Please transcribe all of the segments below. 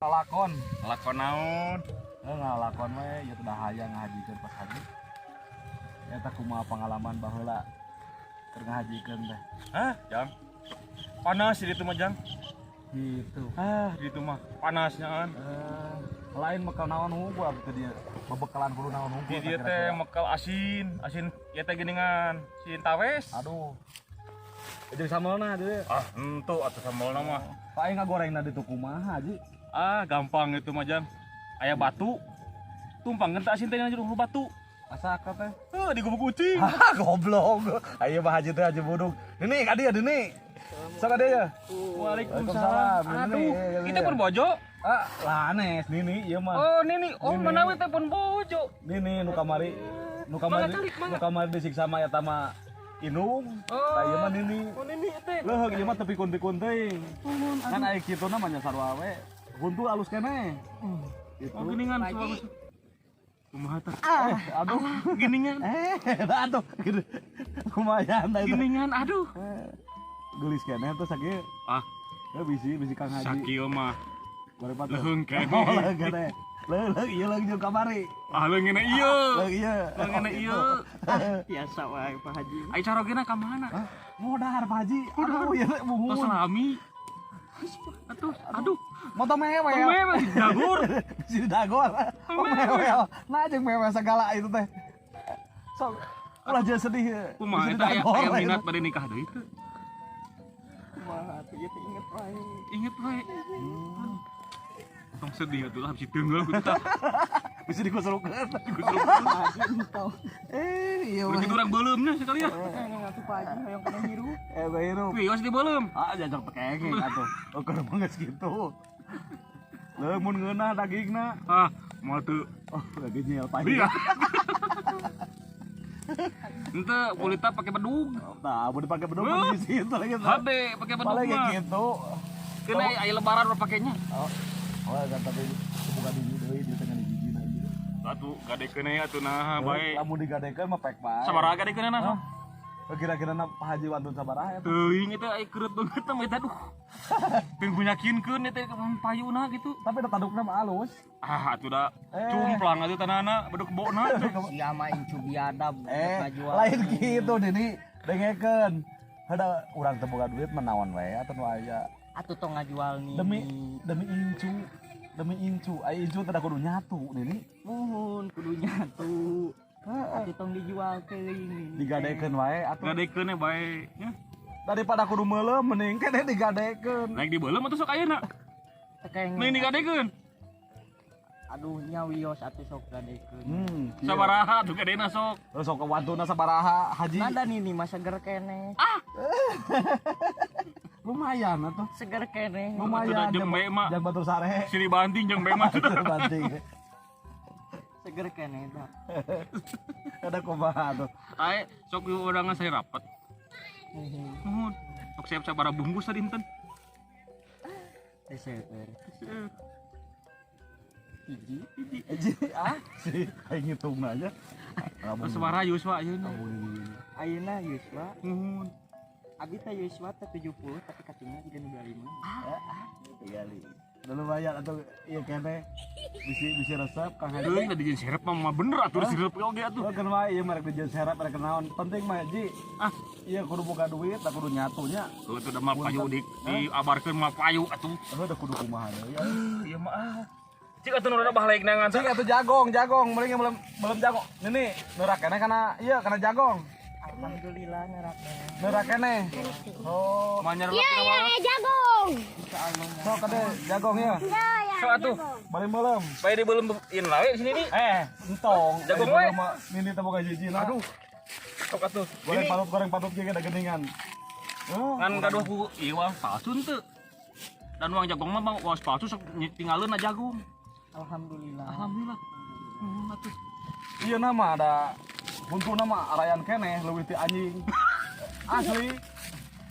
Lakon. Lakon naon? Eh, ngalakon we ieu teh hayang ngahajikeun pas haji. Eta kumaha pengalaman baheula keur ngahajikeun teh? Hah, Jang? Panas di ditu mah, Jang. Gitu. Ah, di ditu mah panasnya an. Eh, lain mekal naon hungkul teh dia? Bebekalan kudu naon hungkul? Di dieu teh mekal asin, asin ieu teh geuningan, asin tawes. Aduh. Jeung sambelna dieu? Ah, henteu atuh sambalna mah. Pak, aing ngagorengna ditu kumaha, Haji? Ah, gampang itu mah, Jang. Aya batu. Tumpang teh asin teh dina batu. Asa teh? Heuh, digubuk ucing. Ah, goblok. Ayo mah haji teh haji buduk. Nini, ka dieu Nini. Sok ka dieu ya. Waalaikumsalam. Nini, Aduh, iya, kita pun bojo. Ah, lanes Nini ieu mah. Oh, Nini. Oh, Nini. Manawi teh pun bojo. Nini nu kamari, nu kamari, Mangga calik, mangga. nu kamari disiksa mah eta mah Inung. Oh. Tah, ieu mah Nini. Oh, Nini teh. Leuheung ieu mah teu pikun-pikun teuing. Kan aya kitu mah nya sarua we. Huntu alus keneh. Gitu. Oh, geuningan bagus. Kumaha tah? Eh, aduh. Geuningan. Eh, aduh. Gitu. Lumayan tah itu. Geuningan, aduh. Eh, geulis keneh tuh sakieu. Ah, Ya bisi bisi Kang Haji. Sakieu mah Goreng patuh. leuheung keneh. Oh, leuheung keneh. Leuheung leuheung ieu leuheung jeung kamari. Ah, leungeunna ieu. Leuheung ieu. Leungeunna ieu. Biasa wae, Pak Haji. Ai carogena ka mana? Hah? Modar, Pak Haji. Aduh, ieu Tos muhun. lami. Atuh, aduh. Moto mewel. Mewel dagor. Bisi dagor. Oh, mewel. Nah, jeung mewel segala itu teh. Sok ulah jangan sedih. Kumaha Bisi eta aya dagor, aya itu. Minat bade nikah deui teu? Kumaha atuh, ieu teh inget wae. Inget we. Tong sedih atuh lah, bisi teunggeul kitu tah. Bisi dikusurukeun. Pak Haji entong. Eh, iya Udah mah. kitu urang beuleumnya sekali ya. Pengen atuh, Pak Haji, hoyong kena hirup. Eh, bae hirup. Wios di beuleum. Ah, jajak tekengeng atuh. Ukur banget gitu. Leuh mun ngeunah dagingna. Ah, moal teu. Oh, lagi nyel pahit. Iya. Ente kulitnya pakai bedug. Nah, mau dipakai bedug Huh? di situ lagi. Hade pakai bedug Paling kayak mah. gitu. Kena aya lebaran udah pakainya. Oh, oh kan tapi bukan di deui di tengah di gigi gitu. Atuh gadekeun aya atuh nah bae. Lamun digadekeun mah pek bae. Sabaraha gadekeun na sok? Kira-kira na Pak Haji wantun sabaraha eta? Teuing eta aya kereut banget mah eta, aduh. Teu yakinkeun eta payuna gitu. Tapi da tadukna mah alus. Ah, atuh da Eh. cumplang atuh tanahna beduk kebona. Sia mah incu biadab. Eh, ngajual. lain gitu Dini, dengekeun. Hada urang teu boga duit menawan we atuh nu aya. Atuh tong ngajual nih. Demi demi incu, demi incu, aya incu teh da kudu nyatu Nini. Muhun kudu nyatu. Atuh tong dijual teuing. Digadekeun wae atuh. Gadekeun bae nya. Daripada kudu meuleum mending keneh digadekeun. Naik di beuleum atuh sok ayeuna. Tekeng. Mending digadekeun. Aduh, nya wios atuh sok gadekeun. Kieu. Sabaraha atuh gadena sok? Terus sok wantuna sabaraha, Haji? Nada nini mah seger keneh. Lumayan atuh. Seger keneh. Lumayan. Atuh da jeung bae mah. Jang batur sare. Silih banting jeung bae mah. Banting. Seger keneh dah. Ada kumaha tuh? Ae sok urang saya rapat. Nuhun. Sok siap sabaraha bungkus tadi enten. Teh seueur. Hiji. Haji, ah, si aing ngitung aja. Terus sabaraha yuswa ayeuna? Ayeuna yuswa Nuhun. Abi teh yuswa teh 70 tapi katinggal juga nu 25. Tinggali. Udah lumayan atau iya kene bisi bisi resep Kang Haji. Teuing tadi jeung serep mah bener atuh serep oge atuh. Oh, kan wae ieu merek dijieun serep merek naon. Penting mah, Ji. Ah, Iya kudu boga duit, tak kudu nyatunya. heuh atuh da mah payu diabarkeun mah payu atuh. Heuh da kudu kumaha deui ya. Ieu mah ah. Cik atuh nu rada balik nangan. Cik atuh jagong, jagong, mending belum belum jagong. Nini, neurak keneh kana ieu kana jagong. Alhamdulillah neurak keneh. Neurak keneh. Oh, Manyar Iya, iya, jagung. Insyaallah. Sok kade jagong ya. Iya, ya. Sok atuh. Bari meuleum. Bae di beuleum in lawe sini nih. Eh, entong. Jagong we. Nini teh boga hiji nah. Aduh. Sok atuh. Goreng patut, goreng patut ge ada geningan. Oh, Ngan gaduh ku ieu uang palsu henteu. Dan uang jagong mah bang uang palsu sok tinggalkeun na jagung. Alhamdulillah. Alhamdulillah. Atuh. Iya nama ada huntu nama arayan keneh leuwih ti anjing. Asli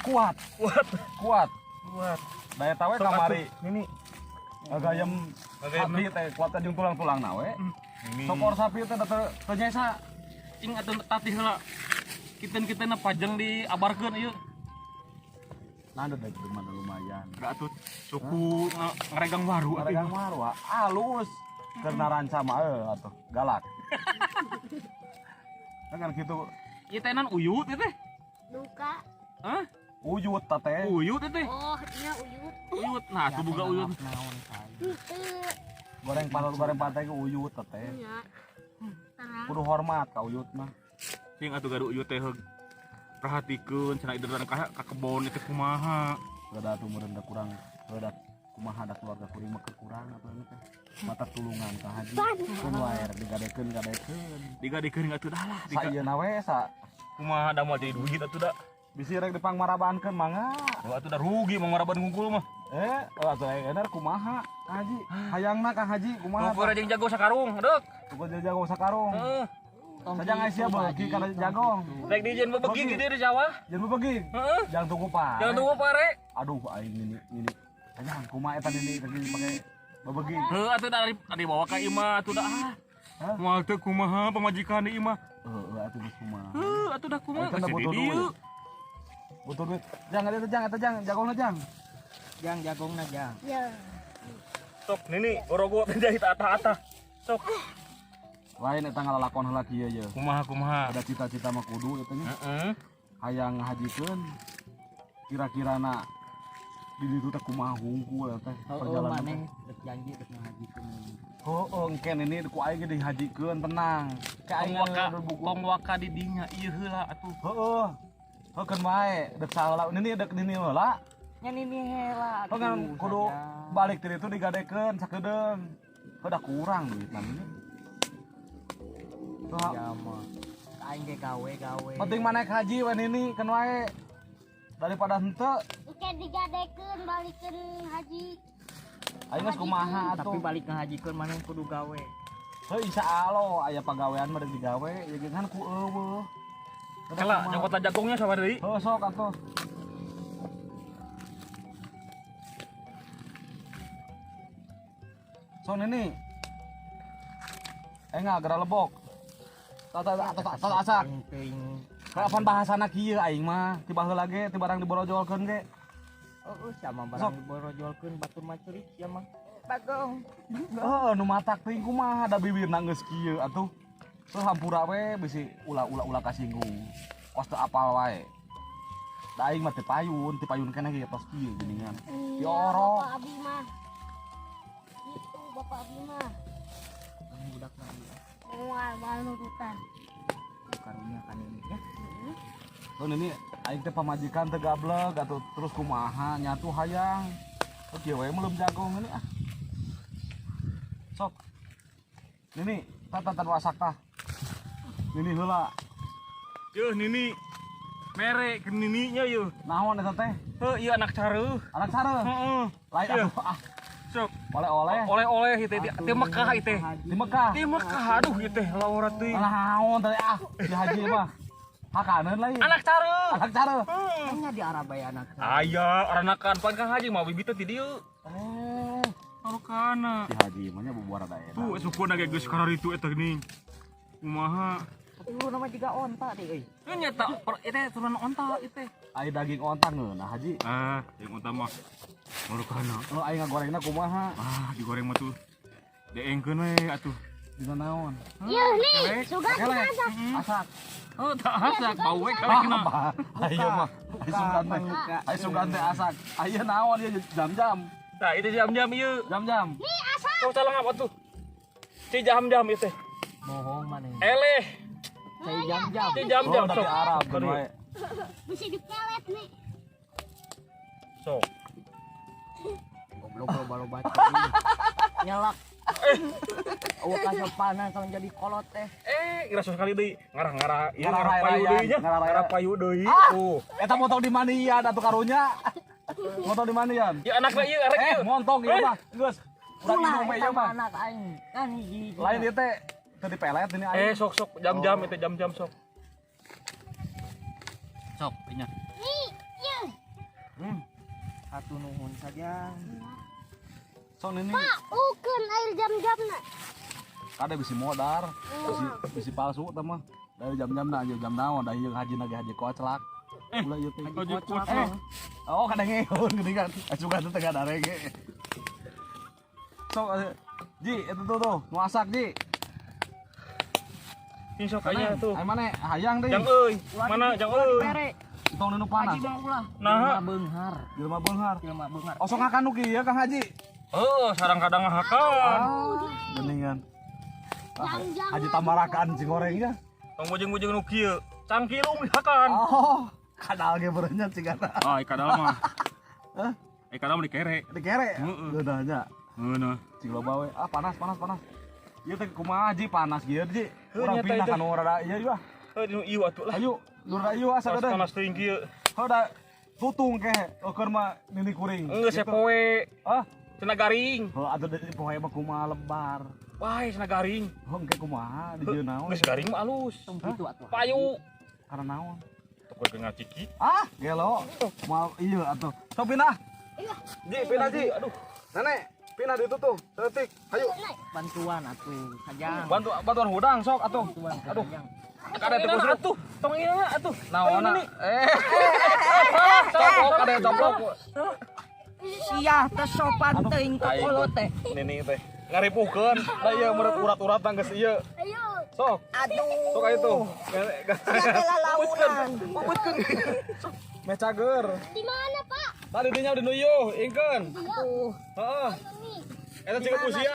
kuat, Kuat. Kuat. Kuat. Daya tawe Sok kamari. atuh. Nini. Gayem Gagayem sapi teh kuat jeung tulang-tulang na we. Nini. Sokor sapi teh da teu teu nyesa. Cing atuh tatih heula. Kiten-kiten pajeng diabarkeun ieu. Nandut da itu mah lumayan. Da atuh suku ngaregang waru atuh. Ngaregang waru alus. Keur naranca mah atuh galak. Kan gitu. Ieu teh nan uyut ieu teh. Duka. Hah? Uyut ta teh. Uyut ieu teh. Oh, iya uyut. Uyut. Nah, atuh boga uyut. Naon kai. Henteu. Goreng pantat goreng pantai ge uyut ta teh. Nya. Terang. Kudu hormat ka uyut mah. Sing atuh gaduh uyut teh heug. Perhatikeun cenah ieu ka kebon itu kumaha. Kada atuh meureun da kurang da kumaha da keluarga kuring mah kurang atuh ini teh. Mata tulungan ka haji. Keun wae digadekeun gadekeun. Digadekeun atuh dah lah. Saieuna we sa Kumaha da moal jadi duit atuh da. Bisi rek dipangmarabankeun mangga. Wah atuh da rugi mangmaraban ngungkul mah. Atuh enar kumaha Kang Haji? Hayangna Kang Haji kumaha? Tukur jeung jago sakarung, deuk. Tukur jeung jago sakarung. Heeh. Sajang aya beuki kana jagong. Rek dijen bebegi di dieu di sawah. Jeung bebegi. Heeh. Jangan tunggu pare. Jangan tunggu pare. Aduh aing nini. Sajang kumaha eta nini tadi pake bebegi. Heuh atuh da dibawa ka imah atuh da ah. Moal teu kumaha pamajikan di imah. Heuh atuh geus kumaha. Heuh atuh da kumaha Eta butuh duit. Butuh duit. Jang eta jang eta jang jagongna jang. Jang jagongna jang. Ya. Sok nini gorogo teh jahit atah-atah. Sok. Lain eta ngalalakon heula kieu ye. Kumaha kumaha. Ada cita-cita mah kudu eta nya. Heeh. Hayang ngahajikeun kira-kirana di ditu teh kumaha hungkul teh perjalanan maneh rek janji rek ngahajikeun. Heuh engke nini ku aing ge dihajikeun tenang. Ke aing tong waka di dinya ieu heula atuh. Heuh. Heukeun wae dek saheula nini dek nini heula. Nya nini heula atuh. Kan kudu balik ti ditu digadekeun sakedeung. Heuh da kurang duitna nini. Ya mah. Aing ge gawe-gawe. Penting mah naik haji we nini keun wae. Daripada henteu. Engke digadekeun balikeun haji. Aing geus kumaha atuh. Tapi balik ngahajikeun maneh kudu gawe. Heuh insyaallah aya pagawean mah digawe ya kan ku eueuh. Kela nyokot jagongnya sama deui. Heuh sok atuh. Sok nini. Enggak geura lebok. Tata asak. Kapan bahasana kieu aing mah ti baheula ge ti barang diborojolkeun ge. Heeh, sama barang diborojolkeun batur mah ceurik sia mah. Bagong. Heeh, nu matak teuing kumaha da bibirna geus kieu atuh. Teu hampura we bisi ulah-ulah kasinggung. Kos teu apal wae. Da aing mah teu payun keneh ge tos kieu geuningan. Ti orok. Bapak abi mah. Gitu bapak abi mah. Budakna ieu. Moal nurutan. Karunya kan ini ya. Tuh ini aing teh pamajikan teu gablek atuh terus kumaha nyatu hayang. Tuh kieu we meuleum jagong ini ah. Sok. Nini, tata wasak tah. Nini heula. Yeuh nini. Mere ke nininya yeuh. Naon eta teh? Heuh ieu anak careuh. Anak careuh. Heeh. Lain atuh ah. Sok. Oleh-oleh. Oleh-oleh ieu teh ti Mekah ieu teh. Di Mekah. Ti Mekah aduh ieu teh lawara teuing. Naon teh ah di haji mah. Hakaneun lain. Anak careuh. Anak careuh. Nya di Arab bae anak. Aya aranakan pan Kang Haji mah bibit teh ti dieu. Arokana. Di haji mah nya bubuara daerah. Tuh sukuna ge geus kararitu eta geuning. Kumaha? Tapi lu nama juga onta deh euy. Nya ta ieu teh turunan onta ieu teh. Ai daging onta ngeunah haji. Ah, daging onta mah marukana. Oh, aing ngagorengna kumaha? Ah, digoreng mah tuh. Deengkeun we atuh. Dina naon? Yeuh nih, sugan asak. Asak. Oh, tak asak bau we kalekna. Ayo mah, ai sugan teh. Ai sugan teh asak. Aya naon ieu jam-jam. Tah, itu jam-jam ieu. Jam-jam. Nih asak. Tong calangap atuh. Ci jam-jam ieu teh. Bohong maneh. Eleh. Cai jam-jam. Ci jam-jam sok. Arab wae. Bisa dipelet nih. Sok. Goblok loba-loba nyelak. Awak kasopanan kalau jadi kolot teh. Ira sekali deui ngarah-ngarah ieu ngarah payu deui nya. Ngarah payu deui. Tuh. Eta montong di manian atuh karunya. Montong di manian. Ya anakna ieu arek ieu. Montong ieu mah. Geus. Urang indung we ieu mah. Anak aing kan hiji. Lain ieu teh teu dipelet ini aing. Sok-sok jam-jam itu jam-jam sok. Sok nya. Nih, ieu. Satu nuhun saja. Sok nini. Pak, ukeun air jam-jamna. Kada bisi modar, bisi palsu teh mah. Dari jam-jamna aja jam naon, da ieu haji nage haji koclak. Ulah ieu teh. Haji koclak. Oh, kadengeun geuningan. Asukan teh teu darenge. Sok Ji, itu tuh tuh, nu asak Ji. Ini sok kayaknya tuh. Ayo mana? Hayang deui. Jang euy. Mana jang euy? Bere. Tong nu panas. Haji mah ulah. Nah. Jelema beunghar. Jelema beunghar. Jelema beunghar. Osok ngakan nu kieu Kang Haji. Heeh, sarang kadang ngahakan. Geningan. Jangan-jangan. Haji tambarakan cing gorengnya. Tong bujeng-bujeng nu kieu. Cangkilung dihakan. Oh, kadal ge beureunya cigana. Ah, kadal mah. Hah? Eh kadal mah dikere. Dikere. Heeh. Geunahnya. Heeh. Cing loba we. Ah, panas panas panas. Ieu teh kumaha Ji panas kieu Ji. Heuh, Urang nyata pindah itu. ka nu rada ieu ieu. Heuh nu ieu atuh lah. Ayo, nu rada ieu asa Panas deudeuh. panas teuing kieu. Heuh da tutung ke eukeun mah nini kuring. Geus Gitu. poe. Ah, Cenah garing. heuh atuh di poe mah kumaha lebar. Wah, cenah garing. Heuh engke kumaha di dieu naon? Geus garing mah alus. Tong kitu atuh. Payu. Karena naon? Tuh keur ngaciki. Ah, gelo. Mal iya atuh. Sok pindah. Iya. Ji, pindah Ji. Aduh. Nenek, pindah di itu tuh. Setik. Ayo. Bantuan atuh sajang. Bantu bantuan hudang sok atuh. Bantuan Aduh. sajang. Kada teu kusut. Atuh. Tong ieu atuh. Naonna? Eh. Coplok kada coplok. Sia teh sopan teuing ka kolot teh. Nini teh ngaripuhkeun. Da ieu meureut urat-uratan geus ieu. Ayo. Sok. Aduh. Sok aya tuh. Sia teh lalaunan. Puputkeun. Meh cager. Di mana, Pak? Tadi dinya di nu ieu, ingkeun. Iya. Heeh. Nih. Eta cing busia.